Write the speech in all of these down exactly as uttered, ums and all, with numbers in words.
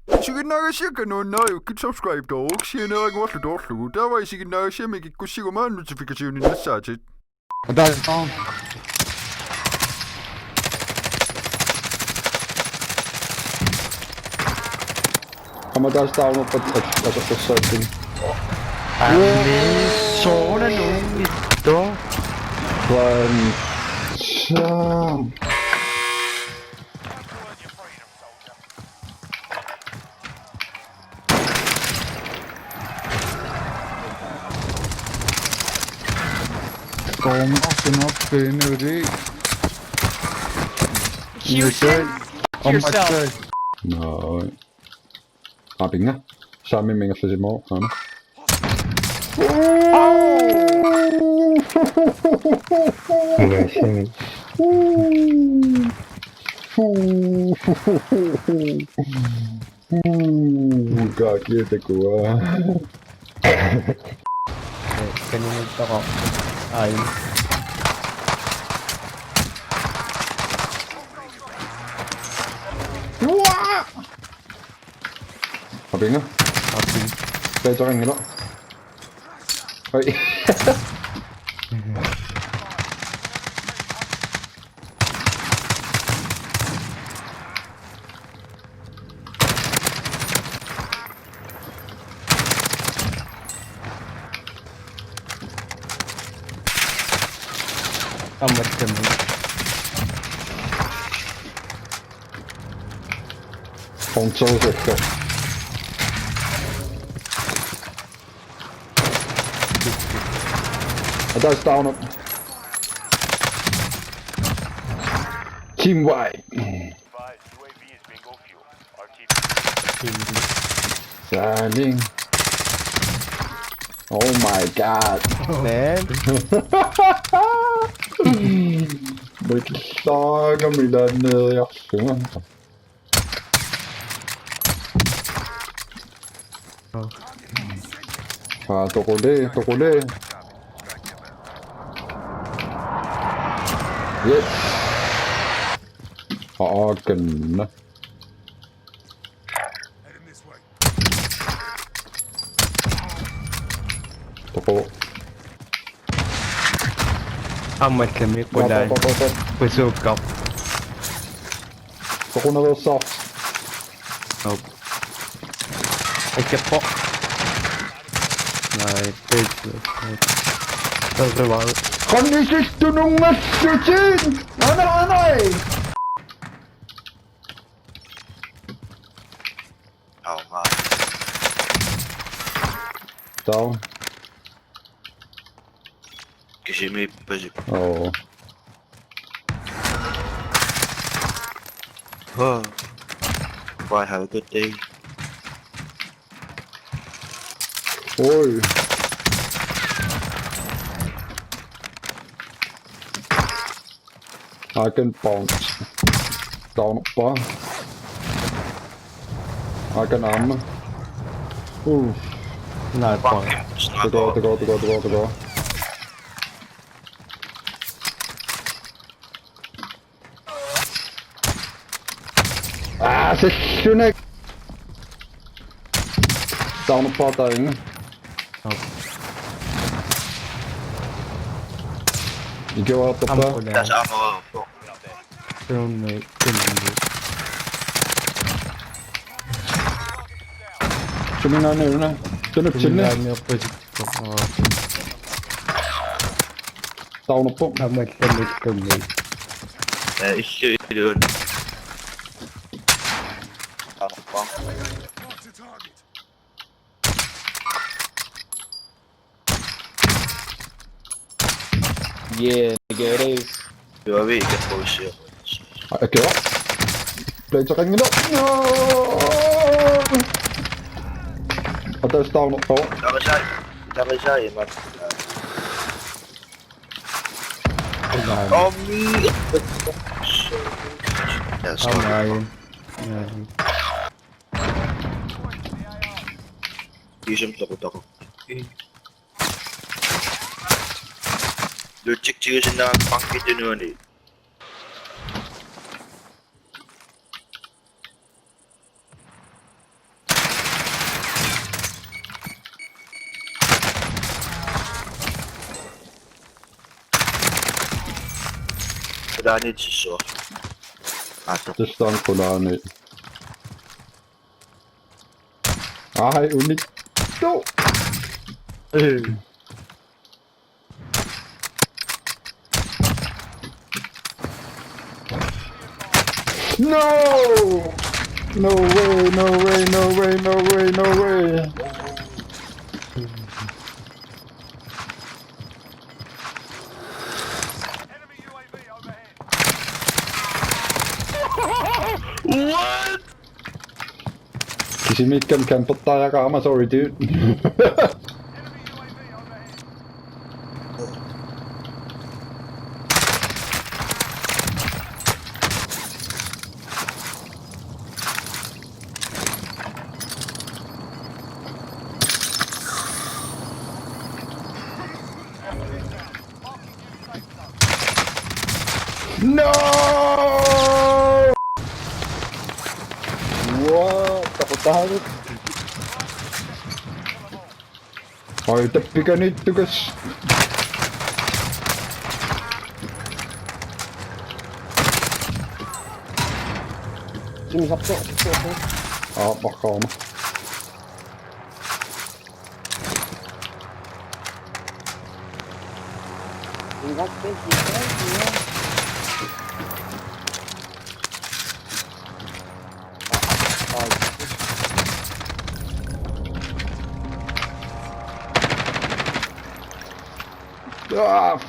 Isiginnaagassiakka nuannariukkit subscribe-tooruk sianeeraguarlu toorlugu. Taava isiginnaagassiami kikkussiguma notification-innassaatit. Ata. Aamma taas taarnerpat at-, atortassaatsin. Aammi soorunami uunngitsoq. Vaan. Saa. Stormer, den opfinde, det. You should. Oh my God. No. Abinga. Sami minga simo. Ano? Muka kio te kua. Kanina ito ko. Ay. Abinga. Abinga. Kaya sa kanila. Ay. Aamma tammi. Poncho sekka. Ata is down. Team Y. Standing. Oh my God. Man. Mut saga milanne yaxsuma. Aa, toquli, toquli. Yes. Aa, kanna. Toqu. Aamma allami qulaa. Toqu, toqu, toqu. Pisuukka. Toqunaveersaaq. Nope. Ikkappo. Nej, det er ikke. Så er det bare. Qannisittunungassutin! Nej, nej, nej! Oh, man. Down. Kisimi pasi. Oh. Oh. Bye, have a good day. Oi. I can bounce. Down bar. I can armor. Ooh. Nej, fuck. Det går, det går, det går, det går, det går. Ah, se sunek. Down bar derinde. I gjorde op der. Ampule. That's ammo. Don't make it. Sumingaanniuna. Tunutsinni. Sumingaanniorpasippoq. Taunappoq. Aamma allamut. Eh, illu iluun. Taunappoq. Yeah, negative. Juavi, ikappuussiu. Aa, okay. Play to kangino. No! Ata is down. Oh. Tarisai. Tarisai, man. Oh, me. That's fine. Isum toqutaqu. Lutsiktigisinnaagakku bankit inuani. Aani tissua. Ato. Tassa taanna qulaani. Ai, unittu. Ee. No! No way, no way, no way, no way, no way. What? Kisimiikkami campertariaqarama, sorry, dude. No! What? Takutan. Ai, tappikaniittukas. Sumi sappo, sappo, sappo. Aa, paqqaama. Ah!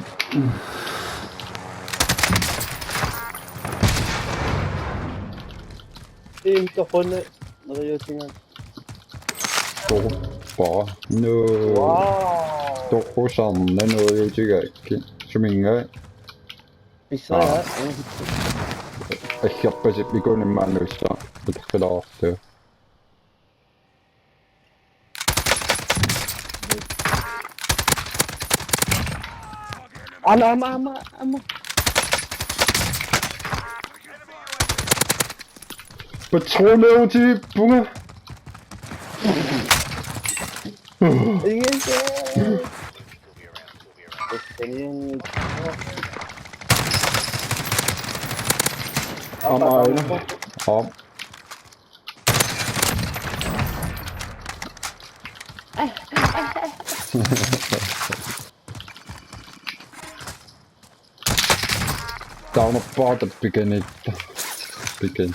Team toqunna neriuutigaat. Toquppara. Nuu. Wow. Toqusarna neriuutigaakkit. Suminngaanniit? Pissaaja. Aa. Aggerpasippoq ikunimmaannussa. Uteqqilaartu. Aamma, aamma, aamma, aamma. Patronerutivippunga. Ingen. Aamma aana. Aap. Taunappaata pikanitta. Pikan.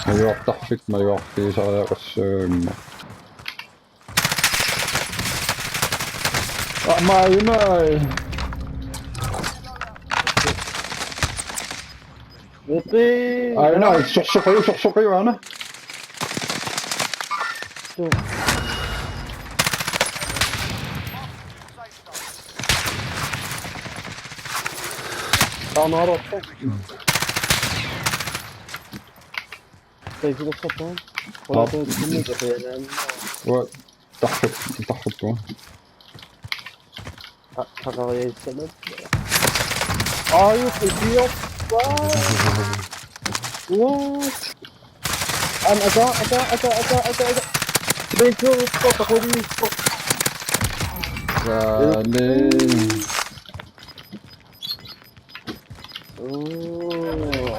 Majuartarfik majuarfigisariaqassuummat. Aamma imai. Upi. Aana, sorsoqiu, sorsoqiu, aana. Tu. Taamaarutta. Taikulorsarpaa. Aap. Uanga tarfik, tarfippunga. Aa, taqariaassamat. Aaju, idiot. What? An ata, ata, ata, ata, ata, ata. Taikulorsarpaa, taquliussappa. Saalee. Ooh.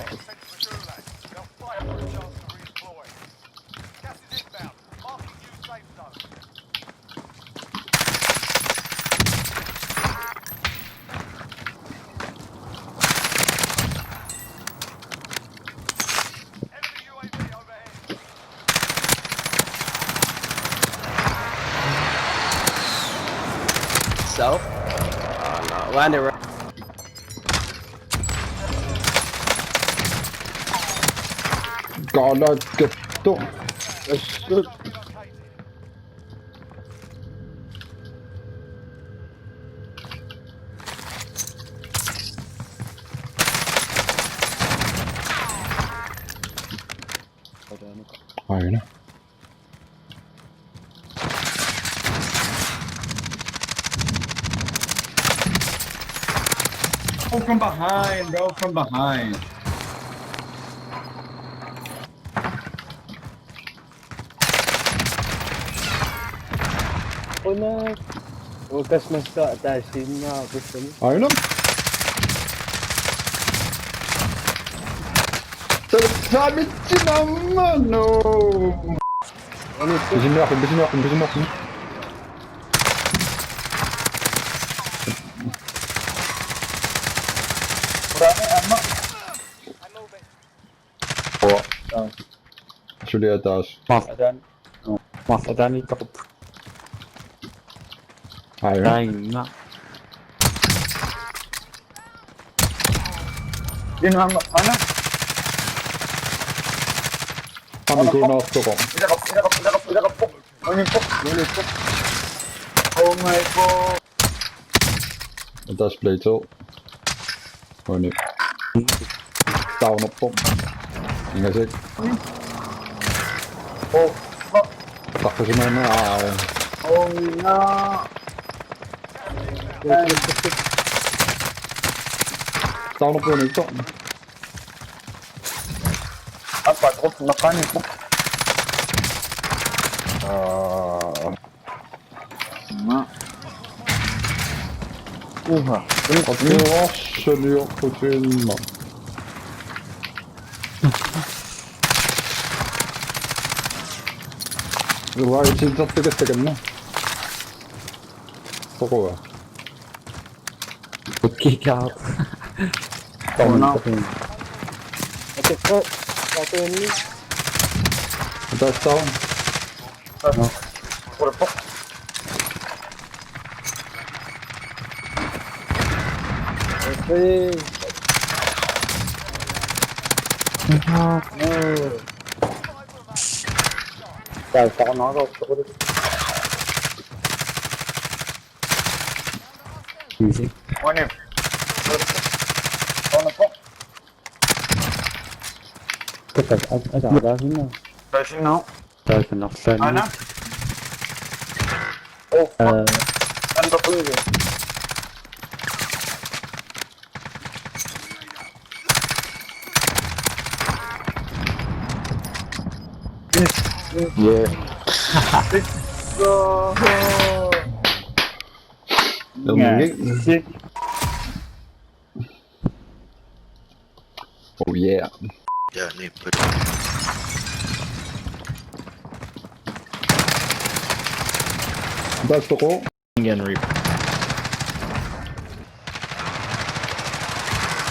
So? Oh, no. Landed right. Galaketto. Assut. Aina. Oh, from behind, bro, from behind. Una. Ukas massa taasiinnaa pussani. Aina. Taamitsinnamma no. Pisiniarfik, pisiniarfik, pisiniarfik. Ora, amma. Ora. Suliaq taas. Maaf. Ataan. Maaf, ataan ikkaqup. Ai. Tainna. Ina, ana. Ami kuunaartoqo. Ila qap, ila qap, ila qap, ila qap. Mani pok, mani pok. Oh my God. That's play two. Mani. Down up. Ingasik. Oh, fuck. Takkusimaanna. Oh, no. Down up, mani. Apa, terus makan itu. Ah. Maa. Uha. Ini kopi. Wah, senior kucing. Wah, ini tak tegas tegas, nah. Pokoknya. Kick out. Down. Down. Attack ko. Satu ini. Atas down. No. What the fuck? Okay. No. Guys, tak nak kau. Easy. One him. One him. Kata, ada, ada sini. Ada sini. Ada sini. Mana? Oh, fuck. Eh. Kan tak boleh. Yeah. Oh, yeah. Yeah, ni put. That's the goal. Again, Reaper.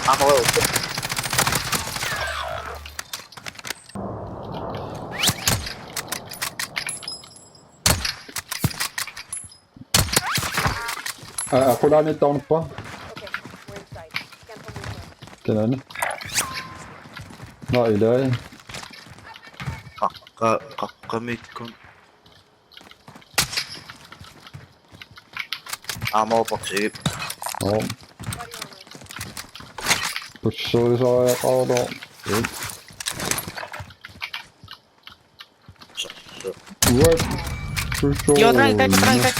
I'm a little. Ah, ah, qulaani taunappa. Kinaani. Naa ilai. Qaqqa-, qaqqamikkut. Ammo boxi. Oo. Pusherisaariaqarlugu. What? Pusheri. Joo, træk, træk, træk, træk.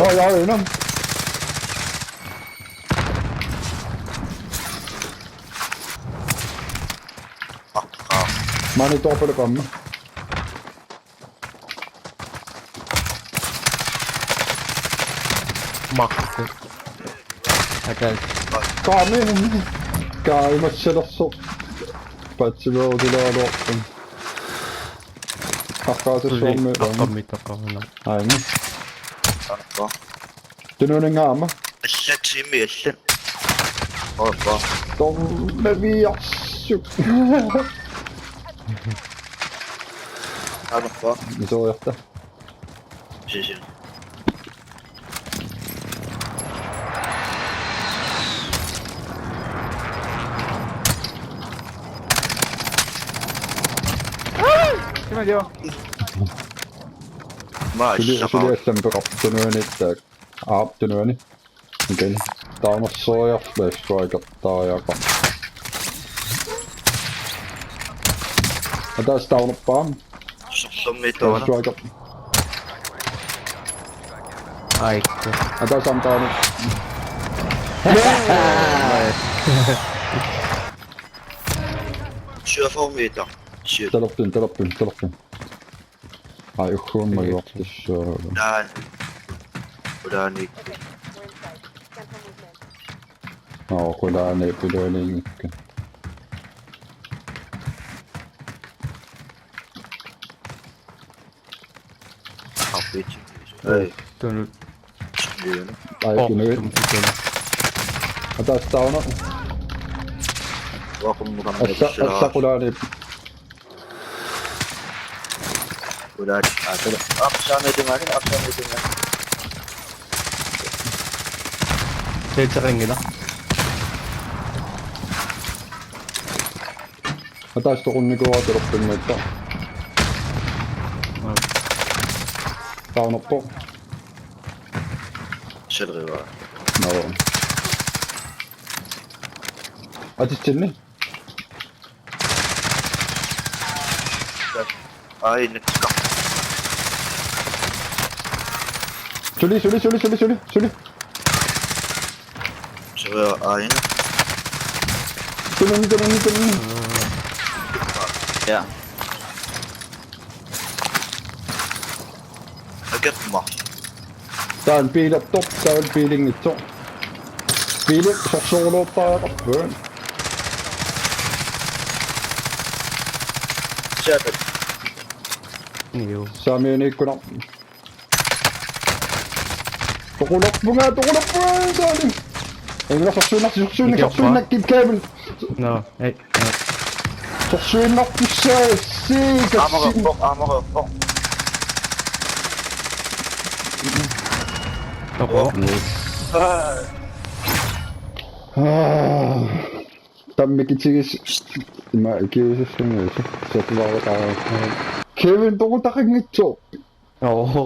Oj, oj, oj, nå. Maani toorpalupamma. Makku. Atal. Kaami. Kaami massalersoq. Patsiveerutilaarluarput. Aqqaasussuarmi. Aqqammi taqarna. Aini. Aqqa. Tunuunngama. Allat tiimi allat. Opa. Tornaviarsuk. Alarpa. Isoriarta. Sisi. Sima joo. Maa suli, suli allamik peqarpoq tunuani taak. Aap tunuani. Okay. Taamaassuariarlunga strike-ertariaqarpoq. Ataaseq taunappa. Sorlermi taava. Strike-er. Ai. Ataaseq taunappa. Syvogfyrre meter. Syv. Talerpimmik, talerpimmik, talerpimmik. Ai, ugguuna juortissaa. Naa. Qulaaniikkut. Aa, qulaaniipput, qulaaniikkut. Appitsi. Ei. Tunut. Ai, oh, tunut. Tunut. Ataaseq tauna. Uaqummut. Assa, assa qulaaniipput. Qulaat, aa, tala. Aqsaamiitungaani, aqsaamiitungaani. Seitseqanngilaq. Ataaseq toqunnikuuara talerpimmiittoq. Aa. Taunerpoq. Selriva. Nå. Atitsinni. Ai, nakka. Suli, suli, suli, suli, suli, suli. Suli, ai. Suli, suli, suli, suli. Ja. Akerma. Taanna biilertoq, taanna biilinngitsoq. Biili sorsoorluartariaqarpoq. Siatat. Niu. Saamiuniikkunaq. Toqulerpunga, toqulerpunga, taanna. Ei, mira sorsuinnaq, sorsuinnaq, Mikiorpaa. Sorsuinnaq, keep cable. Nå, ei, nå. Sorsuinnartussaassi, kassin. Aamma, aamma, aamma. Oqo. Aa. Aa. Tammik itigis. Ima ikiuussunnguusi. Soqquvaarutaarama. Kevin toqutaqanngitsoq. Oho.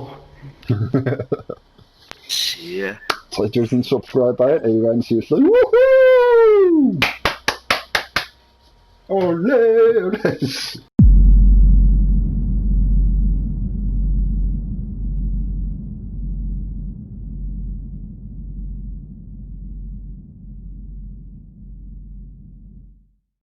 Sia. Tre tusind subscriber, Ivan Sisler. Woohoo! Ole, ole.